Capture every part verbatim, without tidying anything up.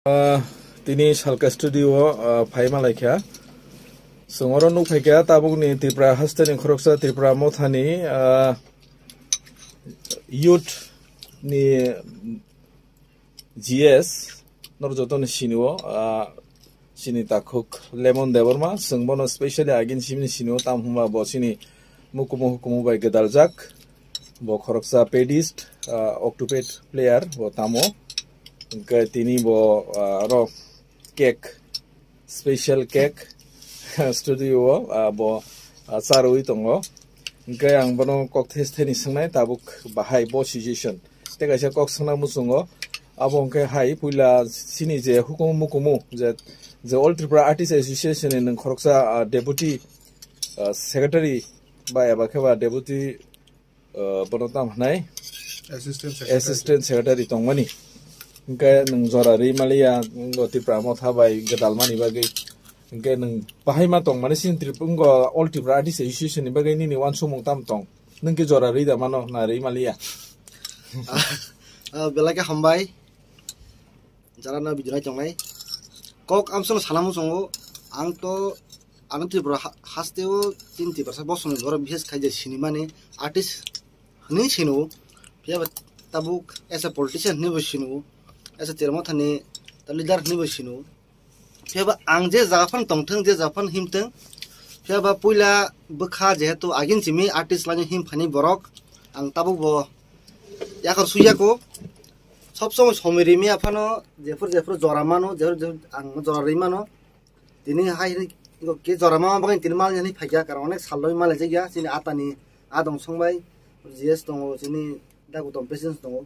Ah, tini Salka studio o, ah, phai malaikha. Chwng oro nukphaikha tabukni Tripura hasteni khoroksa Tripura mothani, ah, youth ni G S, nor jotoni sinio, ah, sini takhuk Lemon Debbarma, chwng bono specially agin simini sinio, tam hwnba bo sini mukumu hukumu bai gwdaljak, bo khoroksa padist, ah, octopad player, bo tamo, hwnkhe tini bo, ah, aro cake, special cake studio o, ah, bo, ah, charwi tongo. Hwnkhe ang bono kok thes theni swngnai, tabuk bahai bo situation. Tei kaisa kok swngna muchungo. Abo hwnkhe hai puila sini je hukumu mukumu je, je All Tripura Artist Association ni nwng khoroksa, ah, deputy, ah, secretary ba eba khe ba deputy, ah, bono tam hwnai Assistant Secretary. Assistant Secretary tongmani. Hwnkhe nwng jora rwi maliya, ngo Tripura motha bai gwdalmani bagwi. Hwnkhe nwng bahai ma tong, mane, sini Trip-, ngo All Tripura Artist Association ni bagwi nini uansukmung tam tong? Nwng khe jora rwi da mano, na rwi maliya? Ah, ah, belai khe hambai. Jara no video nai tongnai. Kok amsong sana muchungo, ang to, ano Tripura ha-, hasteo tin Tiprasa bosongni borok bises khai je sinimani artist hwnwi sino. Phiya ba tabuk as a politician hwnwi bo sino. As a Tripura mothani ta leader hwnwi bo sino. Phiya ba ang je jaga phano tongthwng, je jaga phano himthwng. Phiya ba puila bwkha jehetu agin simi artist laino him phani borok. Ang tabuk bo yakar suya ko. Sob somoi somoi rimi aphano jephru jephru jora mano, jephru jephru ang jora rwi mano. Tini hai hini ke jora ma bagwi tini mal yani phaiya, karon onek sal rwi mal ya, chini atani adong songbai, G S tongo, chini dagu tong patience tongo.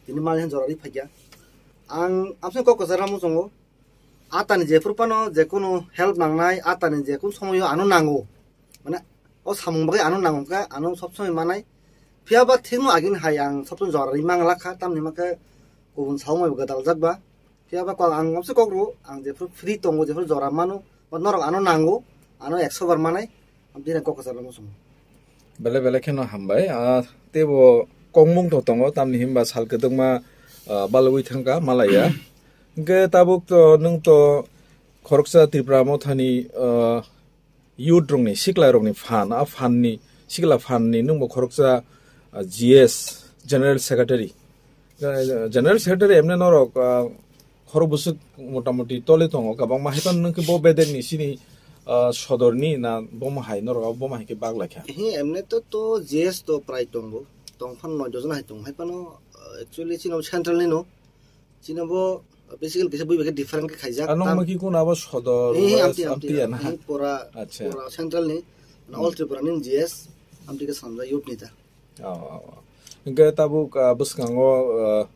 Tini mal yani jora rwi phaiya. Ang amsong kok kwchar ramo chongo. Atani jephru phano jekunu help nangnai, atani jekunu somoyo ano nango. Mane, o samung bagwi ano nango kha, ano sob somoi manai. Phiya ba thikno agin hai ang sob somoi jora rwi mang lakha, tamni makhe kubun samung bai gwdaljak ba. Phiya ba kok ang amse kok ro, ang jephru free tongo, jephru jora mano, ba norok ano nango, ano ekso bar manai, bini kok kwchar ramo chongo. Bele bele kheno hambai. Ah, teibo kokmung to tongo, tamni himba sal kwdwkma, ah, balwi thangkha, malaya. Hwnkhe tabuk to nwng to khoroksa Tripura mothani, ah, youth rokni, sikla rokni phan, a phan ni, sikla phan ni nwngbo khoroksa, ah, G S, General Secretary. Ah, General Secretary emne norok, ah, khorok bwswk motamoti tole tongo, kwbangma. Haiphano nwng khe bo bedekni sini, ah, sodorni na bomo hai norok abo bomo hai khe bak lai kha? He, emne to, to G S to prai tongo, tong phano noi dojon hai tongo, haiphano, ah, actually chini central ni no, chini bo basically kisa bui bai khe different khe khaijak. Ano tam- maki kun abo sodor, he, he, West, amti, amti, amti ya na? He, pura, acha, pura central ni, na, hmm, All Tripura ni G S, amti khe sanjak youth ni ta. Oh, oh, oh. Hingke tabuk, ah, bwskango, ah,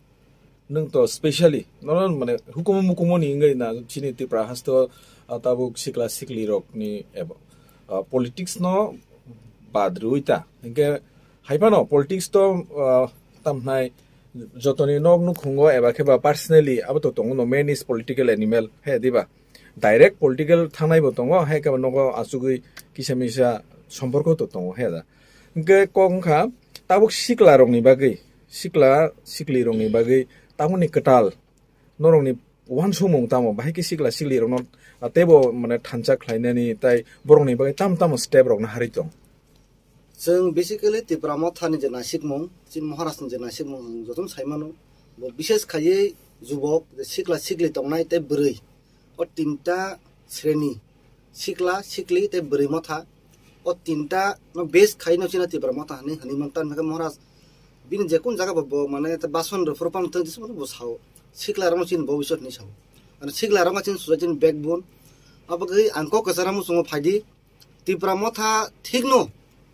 nwng to specially, nono mane hukumu mukumu ni wngwi na chini Tripura haste o, ah, tabuk sikla sikli rok ni ebo, ah, politics no bad rwi ta. Hingke hai phano politics to, ah, tam hnai jotoni nok nukhungo eba khe ba personally abo to tongo no, man is political animal, he, diba? Direct political thangnai bo tongo, he, khe ba nogo achugwi kisa misa somporko to tongo, he da. Hingke kok wngkha, tabuk sikla rokni bagwi, sikla sikli rokni bagwi, tabukni kwtal norokni uansukmung tamo, bahai khe sikla sikli rokno, ah, teibo mane thansa khlainani, tai borokni bagwi tamo tamo step rokno harwi tong? Chwng basically Tipra Mothani je naisikmung, chini Maharajni je naisikmung, ang jotono sai mano, bo bishes khaiwi jubok, je sikla sikli tongnai tei bwrwi, o tinta sreni, sikla, sikli tei bwrwi motha, o tinta no base khai no chini Tipra Motha hinwi, hinwi man, tamni hwnkhe Maharaj bini je kun jaga bo, bo mane ta bason rw phuru phano tei jesa phano bo sao, sikla rokno chini bobisot hinwi sao. Ano sikla rokno chini society ni backbone. Abo bagwi ang kok kwcharo muchungo phaidi, Tipra Motha thikno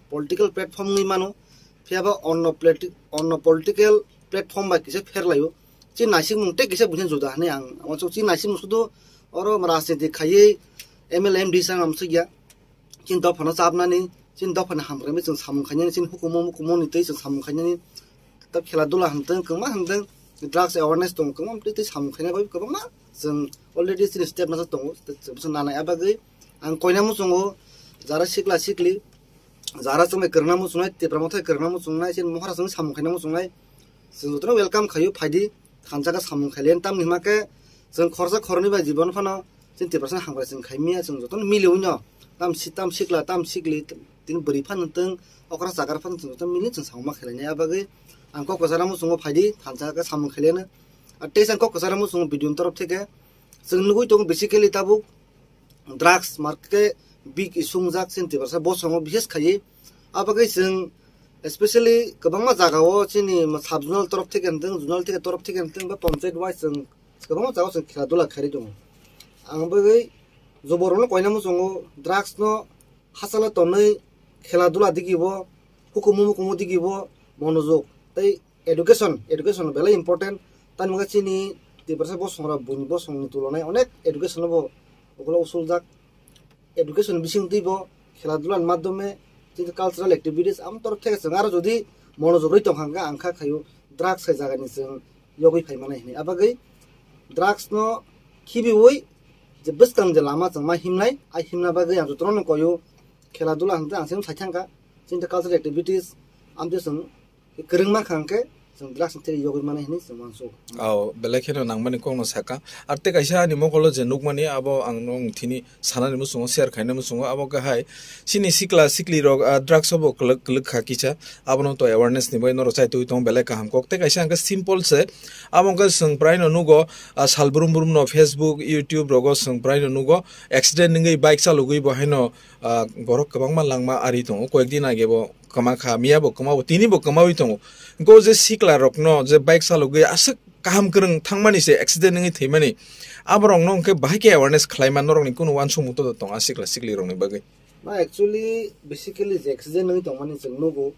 political platform wngwi mano, phiya ba onno plati-, onno political platform bai kisa pherlaio. Chini naisikmung tei kisa buino juda hinwi ang uansuk. Chini naisikmung sudu oro rajniti khaiwi M L A, M D C wng amsukya. Chini dophano chapnani, chini dophani hamkrai chwng samung khainani, chini hukumu mukumu ni twi chwng samung khainani. Ta khela dula hanteng, kwbangma hanteng, drugs awareness tongo, kwbangma twi twi samung khaina bai kwbangma chwng already chini step nasa tongo, chwng bwsa nanai. Abagwi ang koina muchungo, jara sikla sikli, jara chwngbai kwrwngna muchungnai, Tipra Mothai kwrwngna muchungnai, chini Maharaj chwng samung khaina muchungnai, chwng jotono welcome khaio, phaidi, thansa khe samung khailiya, tamni hima khe Chwng khorsa khorni bai jibon phano chini Tiprasa hamkrai chwng khai miya, chwng jotono mili wino tam si-, tam sikla, tam sikli, tini bwrwi phano tong, okra chakar phano chwng jotono mili chwng samung ma khailai nai. Abagwi ang kok kwcharo muchungo phaidi, thansa khe samung khailai no. Ar tei ang kok kwcharo muchungo B D O ni torof theke chwng nugwi tongo, basically tabuk drugs market big issue wngjak chini Tiprasa bosongo, bises khaiwi. Abagwi chwng especially kwbangma jagao chini sub zonal torof theke wngtong, zonal theke torof theke wngtong, ba panchayat wise chwng kwbangma jagao chwng khela dula khairi tongo. Ang bagwi joborokno koina muchungo, drugs no hachalo tonwi khela dula digibo, hukumu mukumu digibo monojok tei education, education belai important. Tani hwnba chini Tiprasa bosongrok buini bosongni tulonai onek education bo ukulok usuljak. Education bising twibo khela dula ni madhyome, chini cultural activities, am torof theke chwng aro jodi monojogwi tongkha hwnkhe ang kha khaio drugs hai jagani chwng yogwi phai manai hwnwi. Abagwi drugs no khibiwi je bwskang je lama chwng ma himnai, a himna bagwi ang jotono koio khela dula hwnkhe ang chwng sai thangkha, chini cultural activities amtwi chwng kwrwng mankha hwnkhe chwng drugs ni theke yogwi manai hwnwi chwng uansukgo. Aw, belai kheno nangmani kokno saka. Ar tei kaisa ani mokolo je nukmani, abo ang nwng thini sanani muchungo, share khaina muchungo, abo khe hai chini sikla sikli rok, ah, drugs o bo kwlwk, kwlwk kha kisa, abono to awareness ni bai norok chai twi tongo, belai kaham kok. Tei kaisa hwnkhe simple se, abo hwnkhe chwng praino nugo, ah, sal brum brum no Facebook, YouTube rogo chwng praino nugo, accident wngwi bike chalogwi bo haino, ah, borok kwbangma langma ari tongo, koyek din age bo kwma kha, miya bo kwma bo, tini bo kwmawi tongo. Go je sikla rokno je bike chalogwi aswk kaham kwrwng thangmani se accident wngwi thwimani, aborokno hwnkhe bahai khe awareness khlaima norokni kunu uansukmung to tong a sikla sikli rokni bagwi? Na actually basically je accident wngwi tongmani chwng nugo,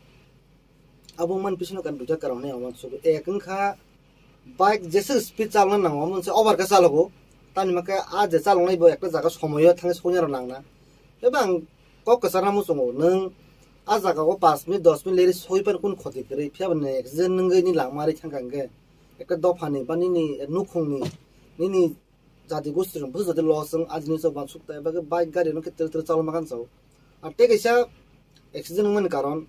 abo man pisino kan duita karon hwnwi ang uansukgo. Ek wngkha bike jesa speed chalna nango, omo se over khe chalogo. Tani hwnba khe a je chalongnai bo ekta jaga somoyo thangwi soknai rok nangna. Tei bo ang kok kwcharna muchungo, nwng a jaga o panch minute, dos minute leri soi pan kun khoti kwrwi, phiya bo nwng accident wngwi ni langma ri thangkha hwnkhe ekta dophani ba nini nukhungni, nini jati gosti rok bwswk jati loss wng, a jinich rok uansuk ta, eba khe bike gari no khe tere tere chalokma khan chao. Ar tei kaisa accident wngmani karon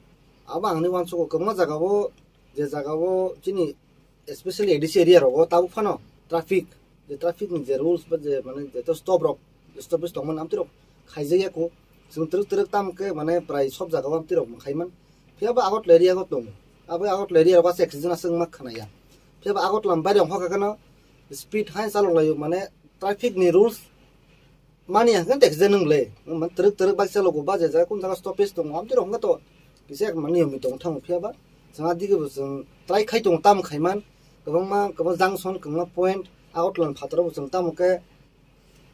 abo ang hinwi uansukgo, kwbangma jaga o, je jaga o chini especially A D C area rogo tabuk phano traffic, je traffic ni je rules ba je mane je to stop rok, je stoppage tongmani amtwi rok khaijakya kho. Chwng twrwk twrwk tamo khe mane prai sob jaga o amtwi rok khai man. Phiya bo Agartala area o tongo. Abo Agartala area o bus accident aswk wngma khwnaya. Phiya bo Agartala ni baire ongkha khe no speed hai chalok laio, mane traffic ni rules mani hwnkhe accident wng le. Mane twrwk twrwk bike chalogo ba je jaga kun jaga stoppage tongo, amtwi rok hwnkhe to kisa ek mani yomwi tong thango. Phiya ba chwng a dige bo chwng try khai tongo, tamo khai man. Kwbangma kwbang junction, kwbangma point, Agartala ni phataro bo chwng tamo khe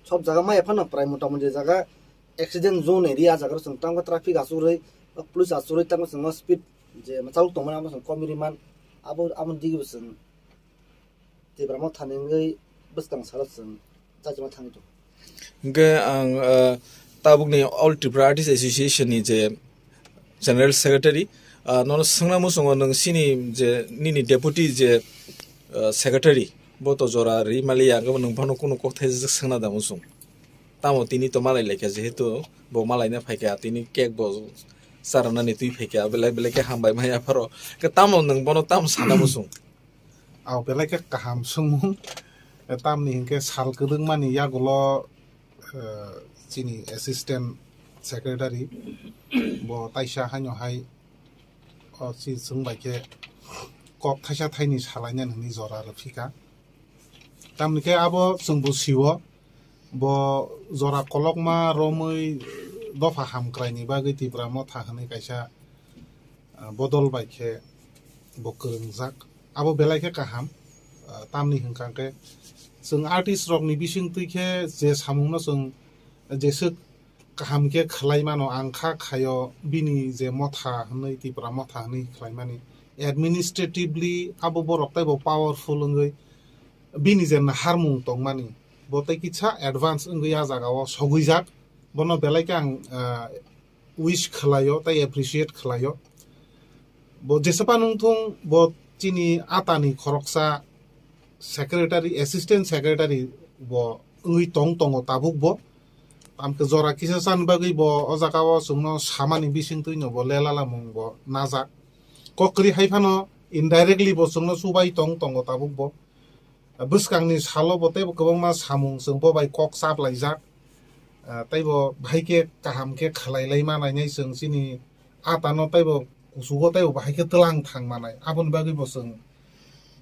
sob jaga maya phano prai mota moti jaga accident zone area jaga rok chwng tamo khe traffic achugwi, police achugwi tamo chwng speed je chalok tongmani amo chwng komwi rwi man. Abo, amo dige bo chwng Tipra Motha ni wngwi bwskang salo chwng chachima thangwi tongo. Hwnkhe ang, ah, tabukni All Tripura Artists Association ni je General Secretary, ah, nono swngna muchungo, nwng chini je nini deputy je, ah, secretary, bo to jora ri maliya, hwnkhe bo nwng phano kunu kok thaijak swngna da muchung. Tamo tini to malai laikha, jehetu bo malaina phaikha, tini cake bo charwnani twi phaikha, belai belai khe hambai maya pharo. Hwnkhe tamo nwng bono tamo sana muchung? Aw, belai khe kaham swngmung. Eh, tamni hinkhe sal kwdwkmani yagulo, eh, chini assistant secretary bo taisa haino hai o chi chwng bai khe kok thaisa thaini salaina nini jora rw phika. Tamni khe abo chwngbo siwo, bo jora kolokma romwi dopha hamkraini bagwi Tipra Motha hwnwi kaisa, ah, bodol bai khe bo kwrwngjak. Abo belai khe kaham, ah, tamni hwnkha khe chwng artist rokni bisingtwi khe je samungno chwng jeswk kaham khe khlai mano, ang kha khaio bini je motha hwnwi, Tipra Motha hwnwi khlaimani. Administratively abo borok teibo powerful wngwi bini je naharmung tongmani, bo tei kisa advance wngwi a jagao sogwijak. Bono belai khe ang, ah, wish khlaio tei appreciate khlaio. Bo jesa phano wngthung, bo chini atani khoroksa secretary, assistant secretary bo wngwi tong tongo tabuk bo. Tamkhe jora kisa chani bagwi bo o jagao chwngno samani bisingtwino bo lelalamung bo najak. Kok kwrwi hai phano indirectly bo chwngno chubai tong tongo tabuk bo. Bwskangni salo bo teibo kwbangma samung chwng bo bai kok chaplaijak. Ah, teibo bahai khe kaham khe khlai lai ma nainai chwng chini atano teibo kuchugo teibo bahai khe twlang thang manai. Aboni bagwi bo chwng,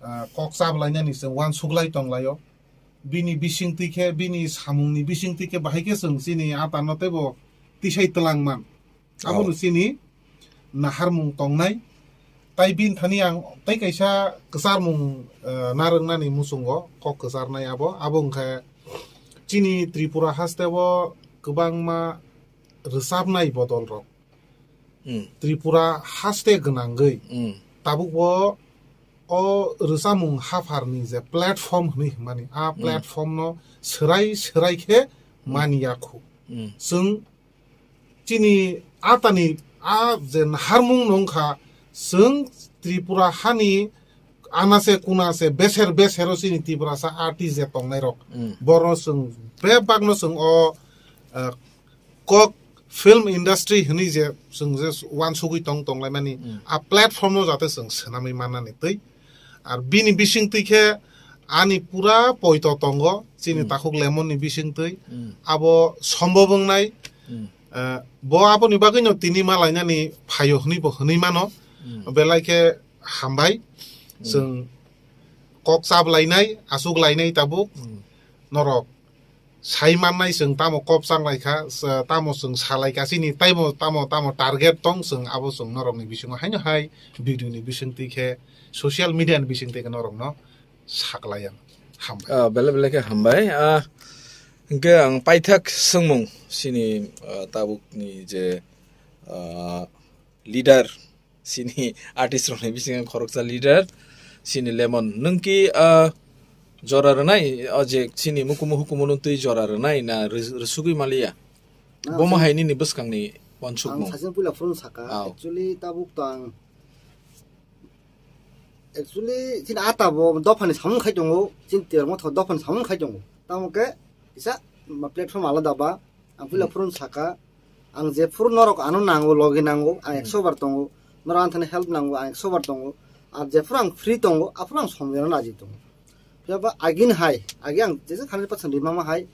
ah, kok chaplainani chwng uansuk lai tong laio. Bini bisingtwi khe, bini samungni bisingtwi khe bahai khe chwng chini atano teibo tisai twlang man. Abono Oh. chini naharmung tongnai. Tai bini thani ang tai kaisa kwcharmung, eh, narwknani muchungo kok kwcharnai abo. Abo wngkha chini Tripura hasteo kwbangma rwchapnai bodol rok. Hmm. Tripura haste gwnangwi Hmm. tabukbo o rwchapmung hapharni je platform hwnwi hwnmani, a Hmm. platform no swrai swrai khe Hmm. mani yakhu. Hmm. Chwng chini atani a je naharmung nongkha, chwng Tripura hani anase kunase beser besero chini Tiprasa artist je tongnai rok. Mm. Borno chwng bebakno chwng o, eh, kok film industry hwnwi je chwng je uansugwi tong tonglaimani Mm. a platform no jate chwng swnamwi mannani twi. Ar bini bisingtwi khe ani pura poito tongo, chini Mm. takhuk lemon ni bisingtwi. Mm. Abo sombob wngnai. Mm. Eh, bo aboni bagwino tini ma lainani phaio hwnwi bo hwnwi mano. Mm. Belai khe hambai. Mm. Chwng kok chap lainai, asuk lainai tabuk. Mm. Norok sai mannai chwng tamo kop chang lai kha, sa-, tamo chwng sa lai kha, chini tamo, tamo, tamo target tong chwng abo chwng norokni bisingo haino hai video ni bisingtwi khe social media ni bisingtwi khe norokno saklai ang. Hambai. Ah, bele bele khe hambai. Ah, hwnkhe ang paithak swngmung chini, ah, tabukni je, ah, leader, chini artist rokni bisingo khoroksa leader, chini Lemon. Nwng ki, ah, jora rwnai, o je chini mukumu hukumu no twi jora rwnai na rw-, rwsugwi maliya? Na, Bomo chwng hai nini bwskangni Ang wansukmung. saising puila phone saka. Aw. Actually, tabuk to ang, actually, chini ata bo dophani samung khai tongo, chini termo tho dophani samung khai tongo. Tamo khe kisa ma platform alada ba, ang puila Hmm. phone saka, ang jephuru norok ano nango, logi nango, ang Hmm. ekso bar tongo, norok ang thani help nango, ang ekso bar tongo, ar jephuru ang free tongo, aphuru ang somoi rwna raji tongo. Phiya ba agin hai, agi ang jesa hundred percent rimama hai,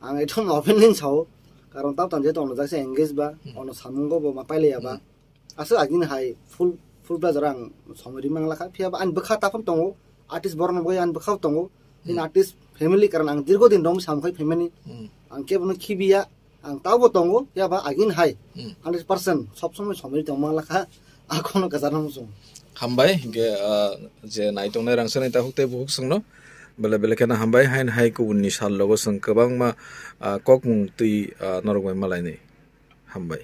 ang ekdom openly sao, karon tamo tang je tong jaksa engage ba, Hmm. ono samungo bo ma pailaya ba. Hmm. Aswk agin hai full, full pleasure ang somoi rimang lakha, phiya ba ani bwkha taphang tongo, artist borok no bagwi ani bwkha tongo, in Hmm. artist family karon ang dirgo din rom samkhai family, Hmm. ang kebono khibiya, ang taubo tongo, phiya ba agin hai Hmm. hundred percent sob somoi somoi tongma lakha, akono kwchar no muchung. Hambai, hingke, ah, je naitongnai rangsanai takhuk tei bukhuk songno, bele bele kheno hambai, hain hai kubunni sal logo song kwbangma, ah, kokmung twi, ah, norok bai malainai. Hambai.